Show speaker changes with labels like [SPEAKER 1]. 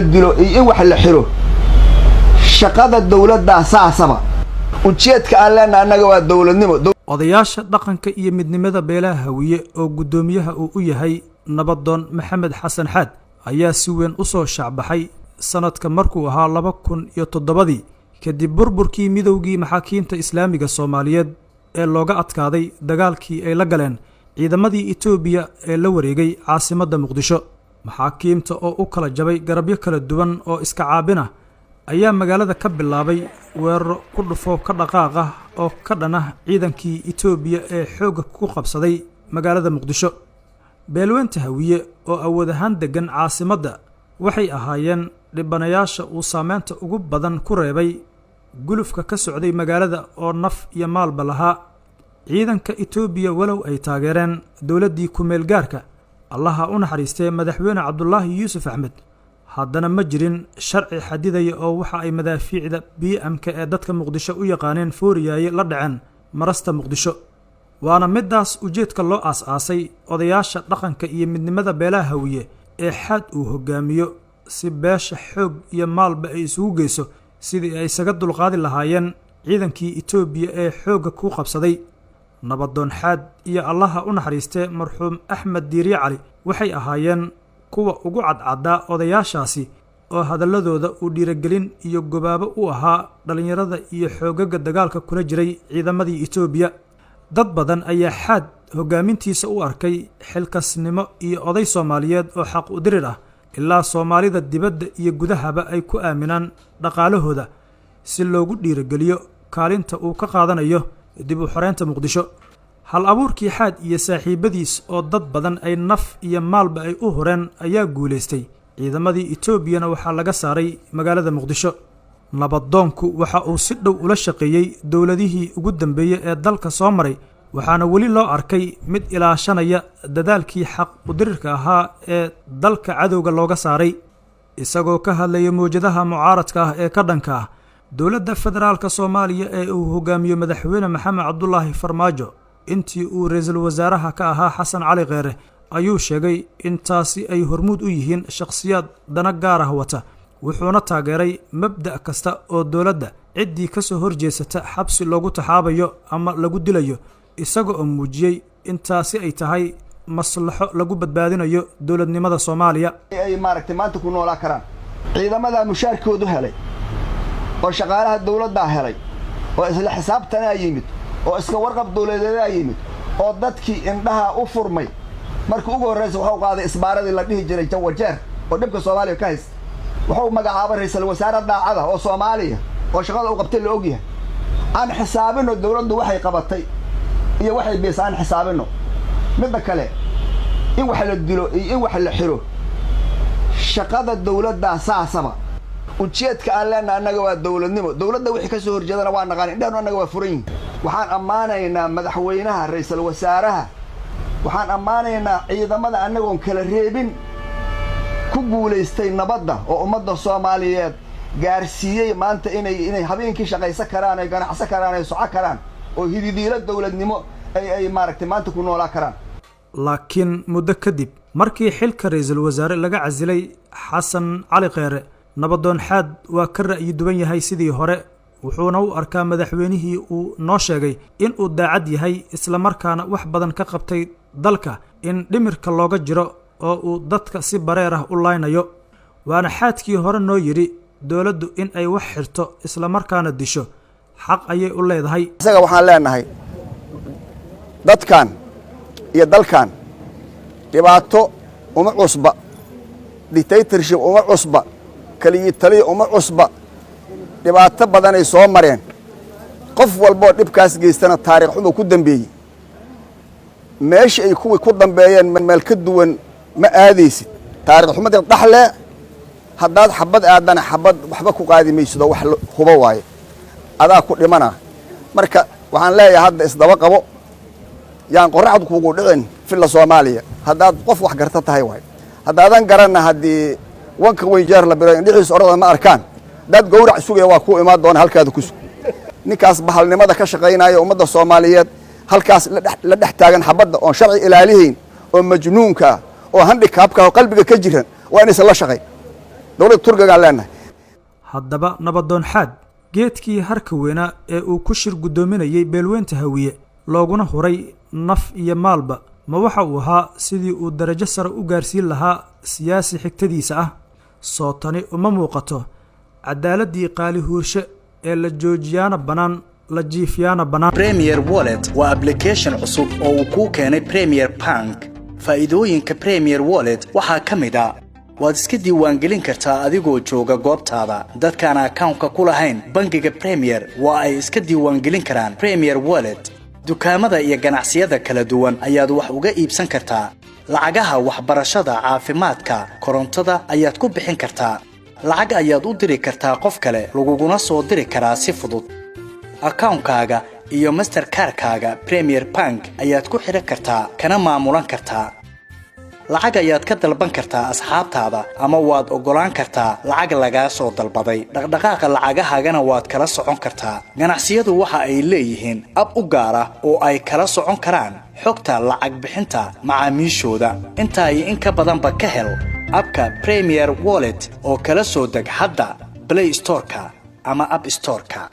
[SPEAKER 1] Dilo iyo in wax la xiro, shaqada dowladdaa saasaba. Ujeedka aan leenaha annaga waa dowladnimo.
[SPEAKER 2] Odayaasha dhaqanka iyo midnimada beelaha Hawiye oo guddoomiyaha uu u yahay nabadoon Maxamed Xasan Xaad ayaa si weyn u soo shaacbaxay sanadka markuu ahaa 2007-dii, kadib burburkii Midowgii Maxaakiimta Islaamiga Soomaaliyeed ee looga adkaaday dagaalkii ay la galeen ciidamadii Itoobiya ee la wareegay caasimadda Muqdisho. Maxaakiimta oo u kala jabay garabyo kala duwan oo iska caabin ah ayaa magaalada ka bilaabay weeraro ku dhufo ka dhaqaaq ah oo ka dhan ah ciidankii Itoobiya ee xoogga ku qabsaday magaalada Muqdisho. Beelweynta Hawiye oo awood ahaan deggan caasimadda waxay ahaayeen dhibanayaasha uu saameynta ugu badan ku reebay gulufka ka socday magaalada oo naf iyo maalba lahaa. Ciidanka Itoobiya, walow ay taageereen dowladdii ku-meel gaarka, Allaha u naxariistee, Madaxweyne Cabdulaahi Yuusuf Axmed, haddana ma jirin sharci xadidaya oo waxa ay madaafiicda BM-ka ee dadka Muqdisho u yaqaaneen fooriyaaye la dhaceen marasta Muqdisho. Waana middaas ujeedka loo aas-aasay odayaasha dhaqanka iyo midnimada beelaha Hawiye ee Xaad uu hogaamiyo, si beesha xoog iyo maalba ay isugu geyso sidii ay isaga dulqaadi lahaayeen ciidankii Itoobiya ee xoogga ku qabsaday. Nabadoon Xaad iyo, Allaha u naxariistee, marxuum Axmed Diiriye Cali waxay ahaayeen kuwa ugu cadcaddaa odayaashaasi oo hadalladooda uu dhiirigelin iyo gobaabo u ahaa dhallinyarada iyo xoogaga dagaalka kula jiray ciidamadii Itoobiya. Dad badan ayaa Xaad hoggaamintiisa u arkay xilkasnimo iyo oday Soomaaliyeed oo xaq u dirir ah, ilaa Soomaalida dibadda iyo gudahaba ay ku aaminaan dhaqaalahooda si loogu dhiirigeliyo kaalinta uu ka qaadanayo dib u xoreynta Muqdisho. Hal abuurkii Xaad iyo saaxiibadiis oo dad badan ay naf iyo maalba ay u horeen ayaa guulaystay. Ciidamadii Etoobiyana waxaa laga saaray magaalada Muqdisho. Nabadoonku waxa uu si dhow ula shaqeeyey dowladihii ugu dambeeyey ee dalka soo maray, waxaana weli loo arkay mid ilaashanaya dadaalkii xaq udirirka ahaa ee dalka cadowga looga saaray. Isagoo ka hadlaya mowjadaha mucaaradka ah ee ka dhanka ah dowladda federaalka Soomaaliya ee uu hogaamiyo Madaxweyne Maxamed Cabdulaahi Farmaajo intii uu ra-iisul wasaaraha ka ahaa Xasan Cali Kheyre, ayuu sheegay in taasi ay hormuud u yihiin shakhsiyaad dana gaar ah wata, wuxuuna taageeray mabda' kasta oo dowladda ciddii ka soo horjeesata xabsi loogu taxaabayo ama lagu dilayo, isaga oo muujiyey in taasi ay tahay maslaxo lagu badbaadinayo dowladnimada Soomaaliya.
[SPEAKER 1] Ay maaragtay maanta ku noolaa karaan ciidamadaa mushaarkoodu helay oo shaqaalaha dawladdaa helay oo isla xisaabtanaa yimid oo iska warqab dawladeedaa yimid oo dadkii indhaha u furmay. Markii ugu horraysa waxau qaaday isbaaradii la dhihi jiray Jawajeer oo dhibka Soomaaliya ka haysta. Wuxuu magacaabay ra'iisul wasaare daacada oo Soomaaliya oo shaqada u qabtay la ogyahay. Aan xisaabino dawladdu waxay qabatay iyo waxay biisa, aan xisaabino. Midda kale, in wax la dilo iyo in wax la xiro, shaqada dawladdaa saasaba. Ujeedka aan leenaha annaga waa dawladnimo. Dawladda wixii ka soo horjeedana waa naqaan, indhahnu annaga waa furan yihin. Waxaan ammaanaynaa madaxweynaha, ra'iisul wasaaraha, waxaan ammaanaynaa ciidamada annagoon kala reebin ku guulaystay nabadda oo ummadda Soomaaliyeed gaarsiiyey maanta inay habeenkii shaqaysan karaan, ay ganacsan karaan, ay soco karaan oo hididiilo dawladnimo ay maaragtay maanta ku noolaa karaan.
[SPEAKER 2] Laakiin muddo kadib markii xilka ra-iisul wasaare laga casilay Xasan Cali Kheyre, nabadoon Xaad waa ka ra'yi duwan yahay sidii hore, wuxuuna u arkaa madaxweynihii uu noo sheegay in uu daacad yahay, islamarkaana wax badan ka qabtay dalka, in dhimirka looga jiro oo uu dadka si bareer ah u laynayo. Waana Xaadkii hore noo yidhi dowladdu in ay wax xirto islamarkaana disho xaq ayay u leedahay.
[SPEAKER 1] Isaga waxaan leenahay, dadkan iyo dalkan dhibaato uma cusba, dictatorship uma cusba, keligii taliya uma cusba. Dhibaato badanay soo mareen. Qof walboo dhibkaas geystana taariikh xumuu ku dambeeyey. Meesha ay kuwii ku dambeeyeen meel ka duwan ma aadaysid, taarikh xumadii dhaxle. Haddaad xabad aadana, xabad waxba ku qaadi maysidoo wax hubo waaye adaa ku dhimana. Marka waxaan leeyahay, hadda isdaba qabo, yaan qorraxdu kuugu dhicin Villa Soomaaliya, haddaad qof wax garta tahay waay. Haddaadan garanna, haddii wanka weyn jeer la biro, indhixiisa orada ma arkaan. Haddaad gowrac sugaya, waa kuu imaan doona, halkaada ku sug. Ninkaas bahalnimada ka shaqaynaya ummadda Soomaaliyeed, halkaas la dhex taagan xabadda, oon sharci ilaalihayn, oo majnuunka ah, oo handicap-ka oo qalbiga ka jiran, waa inaysan la shaqayn. Dowladda Turkigaan leenahay.
[SPEAKER 2] Haddaba, nabadoon Xaad geedkii harka weynaa ee uu ku shir guddoominayey beelweynta Hawiye looguna huray naf iyo maalba, ma waxa uu ahaa sidii uu darajo sare u gaarsiin lahaa siyaasi xigtadiisa ah? Soo tani uma muuqato caddaaladdii Qaali Huurshe ee la joojiyaana bannaan, la jiifiyaana bannaan?
[SPEAKER 3] Premier Wallet waa application cusub oo uu kuu keenay Premier Bank. Faa'iidooyinka Premier Wallet waxaa ka mid ah: waad iska diiwaangelin kartaa adigoo jooga goobtaada. Dadkaan akawnka ku lahayn bangiga Premier waa ay iska diiwaangelin karaan Premier Wallet. Dukaamada iyo ganacsiyada kala duwan ayaad wax uga iibsan kartaa. Lacagaha waxbarashada, caafimaadka, korontada ayaad ku bixin kartaa. Lacag ayaad u diri kartaa qof kale, laguguna soo diri karaa si fudud. Akawnkaaga iyo Mastercard-kaaga Premier Bank ayaad ku xidhan kartaa, kana maamulan kartaa. Lacag ayaad ka dalban kartaa asxaabtaada, ama waad oggolaan kartaa lacag lagaa soo dalbaday. Dhaqdhaqaaqa lacagahaagana waad kala socon kartaa. Ganacsiyadu waxa ay leeyihiin app u gaar ah oo ay kala socon karaan xogta lacag bixinta macaamiishooda. Intaa iyo in ka badanba ka hel app-ka Premier Wallet oo kala soo deg hadda Play Store-ka ama App Store-ka.